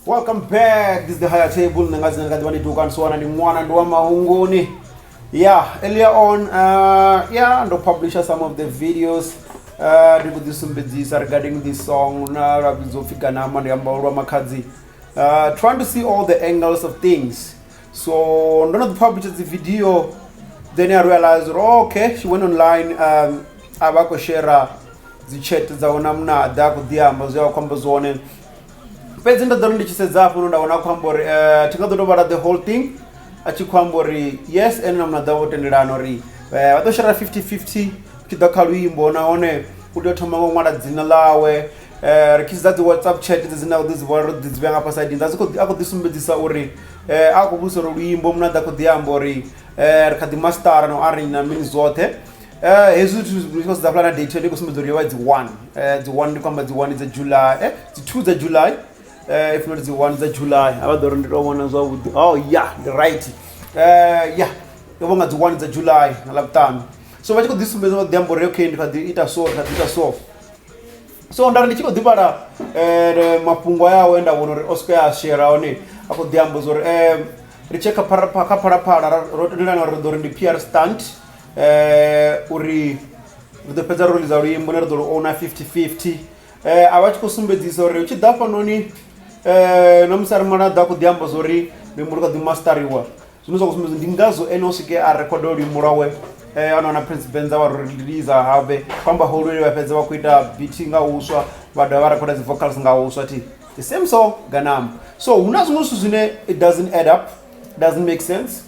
Welcome back. This is the higher table. Nṋe nga dzina ndi kha ḓivha ndi Duka Nsuwana, ndi ṅwana ndi wa Mahunguni. Yeah, earlier on, yeah, ndo publisher some of the videos. Ndi khou ḓi sumbedzisa regarding this song na lwa vhidzwa upfhi Ganama, ndi amba lwa Makhadzi. Trying to see all the angles of things. So ndo no ḓi publisher dzi video, then I realized, oh, okay, she went online, a vha khou share dzi chat dzawe na Munaḓa, a khou ḓi amba zwe a khou amba zwone. Fhedzi ndo ḓo ri ndi tshi sedza hafho nda vhona a khou amba uri thi nga ḓo tou vhala the whole thing, a tshi khou amba uri yes, ene na Munaḓa vho tendelana uri vha ḓo shera 50-50 tshi ḓa kha luimbo, nahone u tea u thoma nga u ṅwala dzina ḽawe. Ri tshi sedza dzi WhatsApp chat dzi dzine a khou ḓi dzi vhona, ro ḓi dzi vhea nga fhasi dzi khou a khou ḓi sumbedzisa uri a khou vhudzisa uri luimbo Munaḓa a khou ḓi amba uri ri kha ḓi mastara na u arrange na mini zwoṱhe. Hezwi zwithu ri khou sedza hafhaḽa na date ndi khou sumbedza uri yo vha dzi 1, dzi 1, ndi khou amba dzi 1 dza July, dzi 2 dza July, if not dzi 1 dza July. A vha ḓo ri ndi tou vhona zwavhuḓi. Oh yeah, ndi right. Yeah, yo vha nga dzi 1 dza July nga Ḽavhuṱanu. So vha tshi khou ḓi sumbedza, vha ḓi amba uri okay, ndi kha ḓi ita so, ndi kha ḓi ita so. So nda ri ndi tshi khou ḓi vhala mafhungo yawe, nda vhona uri o swika a share hone a khou ḓi amba uri ri tshe kha kha Phalaphala, ro tendelana uri ri ḓo ri ndi PR stunt, uri ri ḓo fhedza ro lidza luimbo ne ri ḓo lu owner 50-50. A vha tshi khou sumbedzisa uri hu tshi ḓa hafhanoni na musi a ri Malaḓa a khou ḓi amba zwa uri luimbo lu kha ḓi mastariwa, zwine zwa khou sumbedza ndi ngazwo ene o swike a rekhoda luimbo lwawe, a na Prince Benza vha ri release habe khou amba holweni, vha fhedza vha khou ita beat nga huswa, vha dovha vha rekhoda dzi vocals nga huswa thi the same song Ganama. So hu na zwiṅwe zwithu zwine it doesn't add up, doesn't make sense.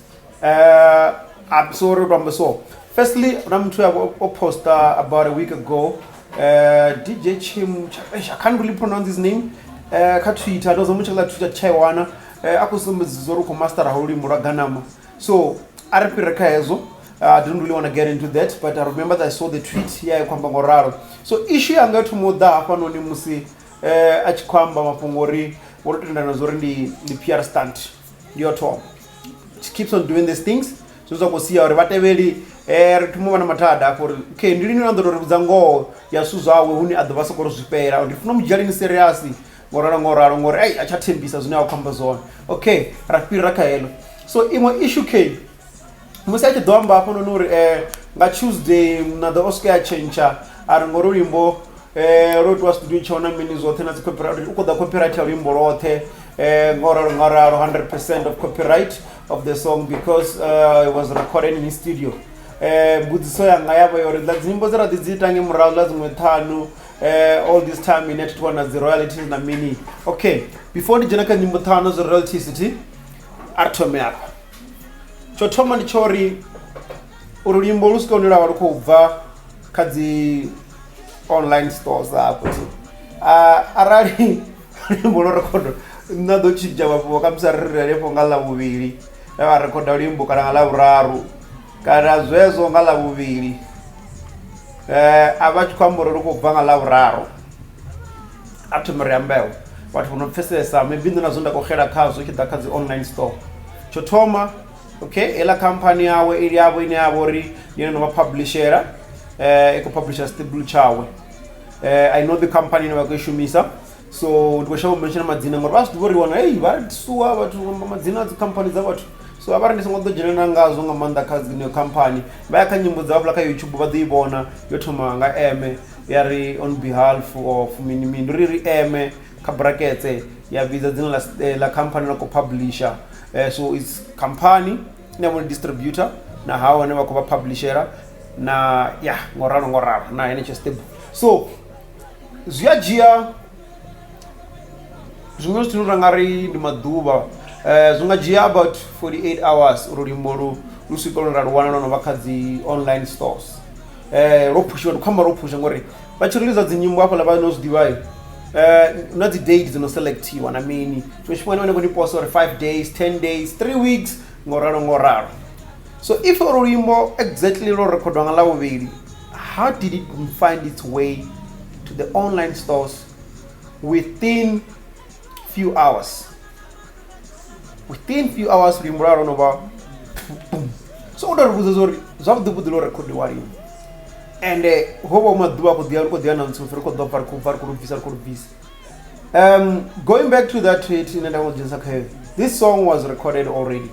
Sorry, amba so firstly na muthu ya o posta about a week ago, DJ Chim, I can't really pronounce his name, kha Twitter, ndo zama u tshekela Twitter tshaiwana, a khou sumbedzisa uri u khou mastera ho luimbo lwa Ganama. So a ri fhire kha hezwo. I don't really want to get into that, but I remember that I saw the tweet ya khou amba ngo ralo. So issue yanga yo thoma u ḓa hafhanoni musi a tshi khou amba mafhungo uri wo to tendelana zwa uri ndi PR stunt. Ndi yo thoma, she keeps on doing these things zwe zwa khou sia uri vhatevheli ri thoma u vha na mathada afho uri okay, ndi lini na ḓo tou ri vhudza ngoho ya zwithu zwawe, hune a ḓo vha soko ri zwifhela. Ndi funa u mu dzhia lini serious ngoralo ngoralo, ngori ei a tsha thembisa zwine a khou amba zwone. Okay, ra fhira kha heḽo. So iṅwe issue k musi a tshi ḓo amba hafhanoni uri nga Tuesday na ḓo o swika ya tshentsha, a ri ngori luimbo lwo itiwa studio tshawe na mini zwoṱhe na dzi copyright, u khou ḓa copyright ya luimbo lwoṱhe, ngoralo ngoralo, 100% of copyright of the song because it was recorded in his studio. Mbudziso yanga yavha yori ḽa dzinyimbo dze ra ḓi dzi ita nge murahu ḽa dziṅwe ṱhanu, all this time ine thi wana dzi royalties na mini. Okay, before ndi dzhena kha nyimbo ṱhanu dzi royalties thi, a ri thome afha. Tsho thoma ndi tsho uri luimbo lu swike hune lwa vha lu khou bva kha dzi online stores afho thi. Arali luimbo lwo rekhodo, nṋe ḓo tshintsha mafhungo kha musi ri ri hanefho nga Ḽavhuvhili vha rekhoda luimbo kana nga Ḽavhuraru kana zwezwo nga Ḽavhuvhili, a vha tshi khou amba uri lu khou bva nga Ḽavhuraru. A thome ri ambeho vhathu vho no pfesesa maybe nṋe nazwo nda khou xela khazwo tshi ḓa kha dzi online store. Tsho thoma, okay, heiḽa khamphani yawe ili yavho ine ya vha uri ndi yone no vha publishera, i khou publisher stable tshawe. I know the company ine vha khou i shumisa, so ndi khou shavha u mention madzina ngori vha zwi ḓivha uri wana hey vha ri suwa vhathu amba madzina a dzi khamphani dza vhathu. So a vha ri ndi songo ḓo dzhenelela ngazwo nga maanḓa kha dzi khamphani. Vha ya kha nyimbo dza hafhaḽa kha YouTube vha ḓo i vhona yo thoma nga eme ya ri on behalf of mini mini, ndi uri ri eme kha brackets ya vhidza dzina ḽa khamphani ḽa khou publisher. So it's company ine vha distributor na hawo ane vha khou vha publishera na ya ngoralo ngoralo na henetsho stable. So zwi a dzhia zwiṅwe zwithu ra nga ri ndi maḓuvha, zwi nga dzhia about 48 hours uri luimbo lu swike lune ra lu wana lwo no vha kha dzi online stores. Lwo phushiwa, ndi khou amba lwo phusha ngori vha tshi release dzi nyimbo hafhaḽa vha no zwi ḓivha, na dzi date dzi no selectiwa na mini. Tshiṅwe tshifhinga ni vha ni khou ni posa uri 5 days, 10 days, 3 weeks, ngoralo ngoralo. So if uri luimbo exactly lwo rekhodwa nga Ḽavhuvhili, how did it find its way to the online stores within few hours? Within few hours luimbo lwa lwo no vha boom. So u tou ri vhudza uri zwavhuḓi vhuḓi lwo rekhodiwa lini, ende ho vha hu maḓuvha a khou ḓi ri khou ḓi announce ri khou ḓo bva, ri khou bva, ri khou lu bvisa, ri khou lu bvisa. Going back to that tweet ine nda ngo dzhenisa khayo, this song was recorded already.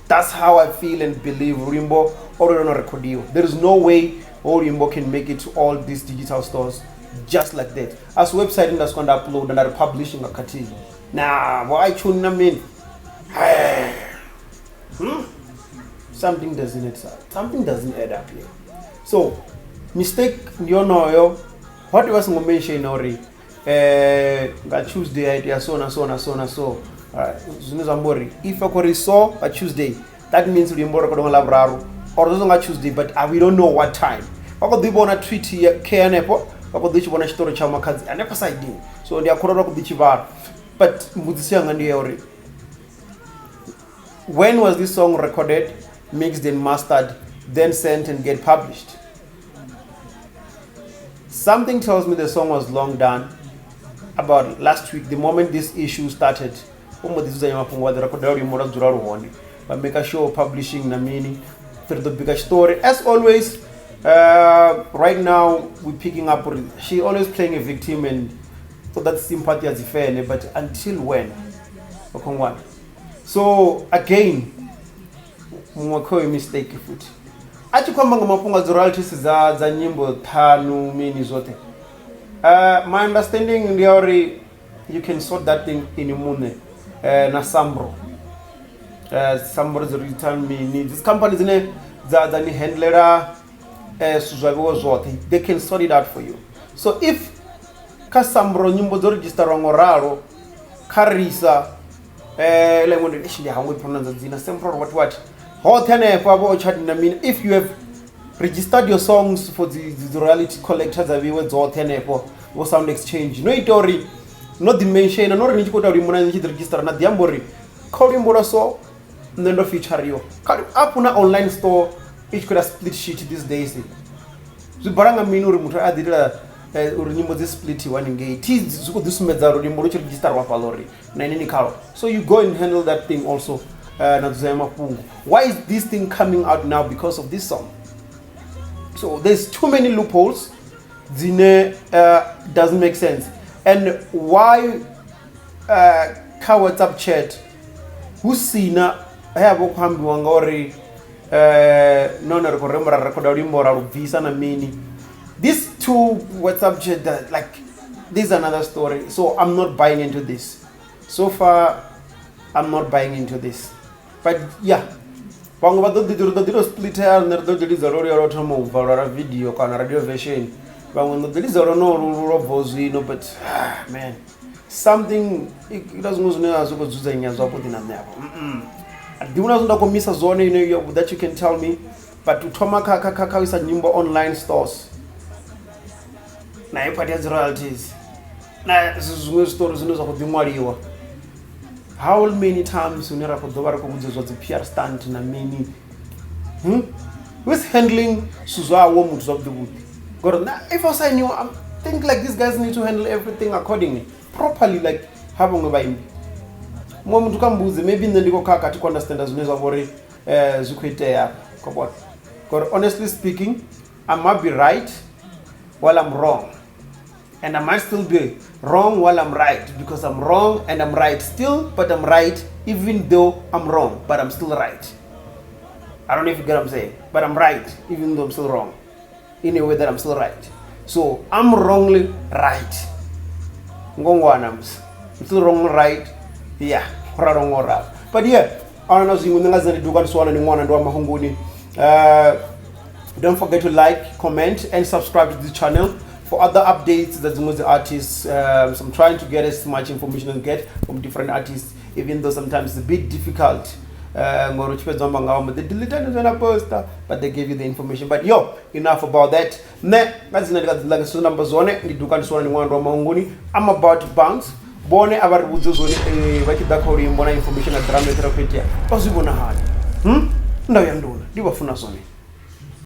That's how I feel and believe. Luimbo already no rekhodiwa. There is no way luimbo can make it to all these digital stores just like that. As website nda swika nda upload nda ri publish nga khathihi na vho iTunes na mini. Something doesn't add up here. So mistake ndi yonoyo. What vha songo mention uri nga Tuesday ya itea so na so na so na so. Zwine zwa amba uri if a khou ri so nga Tuesday, that means luimbo rekodwa nga Lavhuraru or zwezwo nga Tuesday, but we don't know what time. Vha khou ḓi vhona tweet ya khe hanefho, vha khou ḓi tshi vhona tshiṱori tsha Makhadzi hanefho saidini, so ndi a kholwa vha khou ḓi tshi vhala. But mbudziso yanga ndi ya uri when was this song recorded, mixed and mastered, then sent and get published? Something tells me the song was long done about last week. The moment this issue started, vho mbo ḓi dzudzanya mafhungo, vha ḓi rekhodela luimbo lwa dzula lu hone, vha make sure publishing na mini. Ri ḓo bika tshiṱori as always. Right now we're picking up uri she always playing a victim and so that sympathy ya dzi fene, but until when, vhakhongwana? So again, muṅwe khoyo mistake futhi a tshi khou amba nga mafhungo a dzi royalties dza nyimbo ṱhanu mini zwoṱhe. My understanding ndi ya uri you can sort that thing ini muṋe na Sambro. Sambro dzi return mini, dzi company dzine dza ni handlela zwithu zwa vhewe zwoṱhe, they can sort it out for you. So if kha Sambro nyimbo dzo registerwa ngo ralo kha risa ḽa iṅwe ndi hangwe pronounce dzina Sambro or what hoṱhe hanefho avho Orchard na mini, if you have registered your songs for dzi royalty collector dza vhiwe dzoṱhe hanefho vho Sound Exchange, no ita uri no ḓi mention no ri ni tshi khou ita luimbo na ni tshi ḓi register na ḓi amba uri kha luimbo lwa so nṋe ndo featureiwa kha app na online store i tshi khou ita split sheet these days. Zwi bala nga mini uri muthu a ḓi itela uri nyimbo dzi splitiwa haningei thi zwi khou ḓi sumbedza uri luimbo lu tshi registerwa fhaḽa uri na inini khalo. So you go and handle that thing also na dzudzanya mafhungo. Why is this thing coming out now? Because of this song. So there's too many loopholes dzine doesn't make sense. And why kha WhatsApp chat hu sina he a vha khou ambiwa nga uri nahone ri khou remba ra rekhoda luimbo ra lu bvisa na mini? These two WhatsApp chat that, like, this is another story. So I'm not buying into this. So far I'm not buying into this, but yeah, vhaṅwe vha ḓo ḓi ri ḓo ḓi to splita nṋe ri ḓo ḓi lidza lwo luya lwo thoma u bva lwa ra video kana radio version, vhaṅwe ḓo ḓi lidza lwonolu lwo bvaho zwino. But ah, man, something ita zwiṅwe zwine a zwi khou dzudzanya zwavhuḓi na nṋe afho a ḓi vhona zwine nda khou misa zwone, that you can tell me. But u thoma kha u isa nyimbo online stores na heyi part ya dzi royalties na zwiṅwe zwiṱori zwine zwa khou ḓi ṅwaliwa, how many times hune ra khou ḓo vha ri khou vhudzwa zwa dzi PR stunt na mini? Who is handling zwithu zwawo muthu zwavhuḓi vhuḓi? Ngori na if o sainiwa, I think like these guys need to handle everything accordingly, properly, like ha vhaṅwe vhaimbi. Muṅwe muthu kha mbudze, maybe nṋe ndi khou khakha, thi khou understanda zwine zwa vha uri zwi khou itea afha khou vhona. Ngori honestly speaking, I might be right while I'm wrong, and I might still be wrong while I'm right, because I'm wrong and I'm right still, but I'm right even though I'm wrong, but I'm still right. I don't know if you get what I'm saying, but I'm right even though I'm still wrong, in a way that I'm still right. So I'm wrongly right. Ngongwana, I'm still wrong right. Yeah, ralo ngo ralo. But yeah, ana na zwiṅwe ndi nga dzina ndi Dukani Swana, ndi ṅwana ndi wa Mahunguni. Don't forget to like, comment and subscribe to this channel for other updates dza dziṅwe dzi artists. So I'm trying to get as much information as get from different artists, even though sometimes it's a bit difficult ngori u tshi fhedza amba nga vha they delete and na poster, but they gave you the information. But yo, enough about that. Nṋe nga dzina ndi nga dzina zwine namba zwone ndi Dukani Swana, ndi ṅwana ndi wa Mahunguni. I'm about to bounce. Vhone a vha ri vhudze zwone vha tshi ḓa kha luimbo na information na drama yoṱhe ra khou itea vha zwi vhona hani. Ndau ya nduna ndi vha funa zwone.